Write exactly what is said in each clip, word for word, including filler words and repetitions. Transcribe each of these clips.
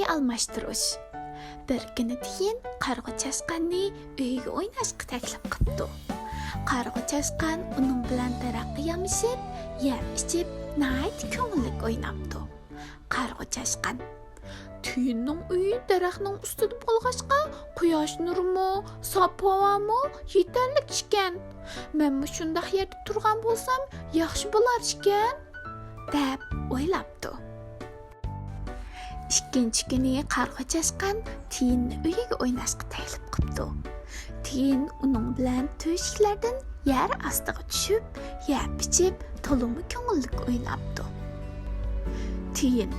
ئالماشتۇرۇش. بىر كۈنى تىيىن قارىغۇ چاشقاننى ئۆيىگە ئويناشقا تەكلىپ قىپتۇ. قارىغۇ چاشقان ئۇنىڭ بىلەن دەرەخكە يامىشىپ، يەپ ئىچىپ، ناھايىتى كۆڭۈللۈك ئويناپتۇ. قارىغۇ چاشقان: «تىيىننىڭ ئۆيى دەرەخنىڭ ئۈستىدە بولغاچقا، قۇياش نۇرىمۇ، ساپ ھاۋامۇ يېتەرلىك ئىكەن. مەنمۇ شۇنداق يەردە تۇرغان بولسام ياخشى بولار ئىكەن» دەپ ئويلاپتۇ. ئىككىنچى كۈنى قارىغۇ چاشقان تىيىننى ئۆيىگە ئويناشقا تەكلىپ قىپتۇ. تىيىن ئۇنىڭ بىلەن تۆشۈكلەردىن يەر ئاستىغا چۈشۈپ، يەپ ئىچىپ، تولىمۇ كۆڭۈللۈك ئويناپتۇ. تىيىن: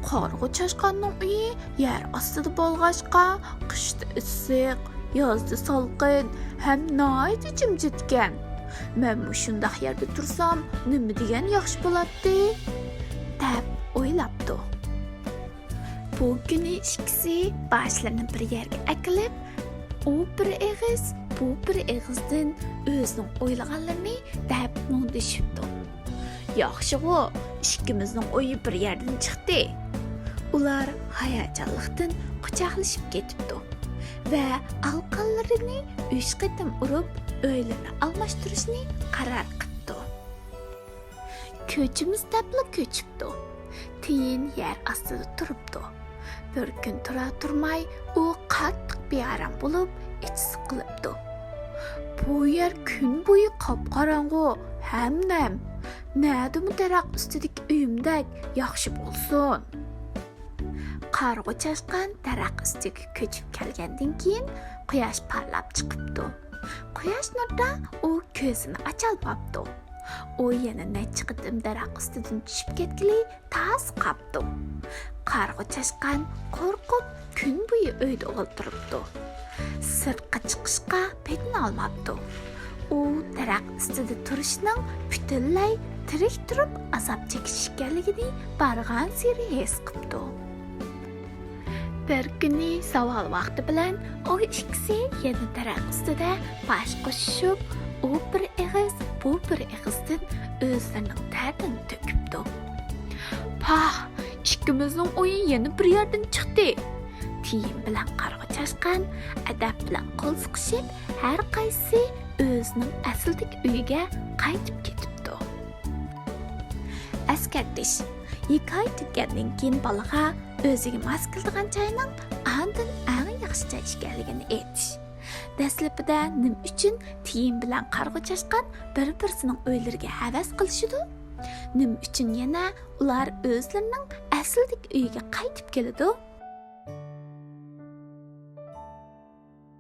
«قارىغۇ چاشقاننىڭ ئۆيى يەر ئاستىدا بولغاچقا، قىشتا ئىسسىق، يازدا سالقىن ھەم ناھايىتى جىمجىتكەن. مەنمۇ شۇنداق يەردە تۇرسام، نېمە دېگەن ياخشى بولاتتى» دەپ ئويلاپتۇ. بۇ كۈنى ئىككىسى باشلىرىنى بىر يەرگە ئەكېلىپ، ئۇ بىر ئېغىز، بۇ بىر ئېغىزدىن ئۆزىنىڭ ئويلىغانلىرىنى دەپ مۇڭدىشىپتۇ. «ياخشىغۇ، ئىككىمىزنىڭ ئويى بىر يەردىن چىقتى.» ئۇلار ھاياجانلىقتىن قۇچاقلىشىپ كېتىپتۇ ۋە ئالىقانلىرىنى ئۈچ قېتىم ئۇرۇپ، ئۆيلىرىنى ئالماشتۇرۇشنى قارار قىپتۇ. كۆچىمىز دەپلا كۆچۈپتۇ. تىيىن يەر ئاستىدا تۇرۇپتۇ. بىر كۈن تۇرا تۇرماي ئۇ قاتتىق بىئارام بولۇپ، ئىچى سىقىلىپتۇ. «بۇ يەر كۈن بويى قاپقاراڭغۇ ھەم نەم. نەدىمۇ دەرەخ ئۈستىدىكى ئۆيۈمدەك ياخشى بولسۇن.» قارىغۇ چاشقان دەرەخ ئۈستىگە كۆچۈپ كەلگەندىن كېيىن، قۇياش پارلاپ چىقىپتۇ. قۇياش نۇرىدا ئۇ كۆزىنى ئاچالماپتۇ. ئۇ يەنە نەچچە قېتىم دەرەخ ئۈستىدىن چۈشۈپ كەتكىلى تاس قاپتۇ. قارىغۇ چاشقان قورقۇپ، كۈن بويى ئۆيدە ئولتۇرۇپتۇ. سىرتقا چىقىشقا پېتىنالماپتۇ. ئۇ دەرەخ ئۈستىدە تۇرۇشنىڭ پۈتۈنلەي تىرىك تۇرۇپ ئازاب چېكىش ئىكەنلىكىنى بارغانسېرى ھېس قىپتۇ. بىر كۈنى زاۋال ۋاقتى بىلەن ئۇ ئىككىسى يەنە دەرەخ ئۈستىدە باش قوشۇشۇپ، ئۇ بىر ئېغىز، بۇ بىر ئېغىزدىن ئۆزلىرىنىڭ دەردىنى تۆكۈپتۇ. «پاھ، ئىككىمىزنىڭ ئويى يەنە بىر يەردىن چىقتى.» تىيىن بىلەن قارىغۇ چاشقان ئەدەپ بىلەن قول سىقىشىپ، ھەر قايسىسى ئۆزىنىڭ ئەسلىدىكى ئۆيىگە قايتىپ كېتىپتۇ. ئەسكەرتىش: ھېكايە تۈگىگەندىن كېيىن بالىغا ئۆزىگە ماس كېلىدىغان چاينىڭ ئاندىن ئەڭ ياخشى چاي ئىكەنلىكىنى ئېيتىش. دەسلىپىدە نېمە ئۈچۈن تىيىن بىلەن قارىغۇ چاشقان بىر-بىرسىنىڭ ئۆيلىرىگە ھەۋەس قىلىشىدۇ؟ نېمە ئۈچۈن يەنە ئۇلار ئۆزلىرىنىڭ ئەسلىدىكى ئۆيىگە قايتىپ كېلىدۇ؟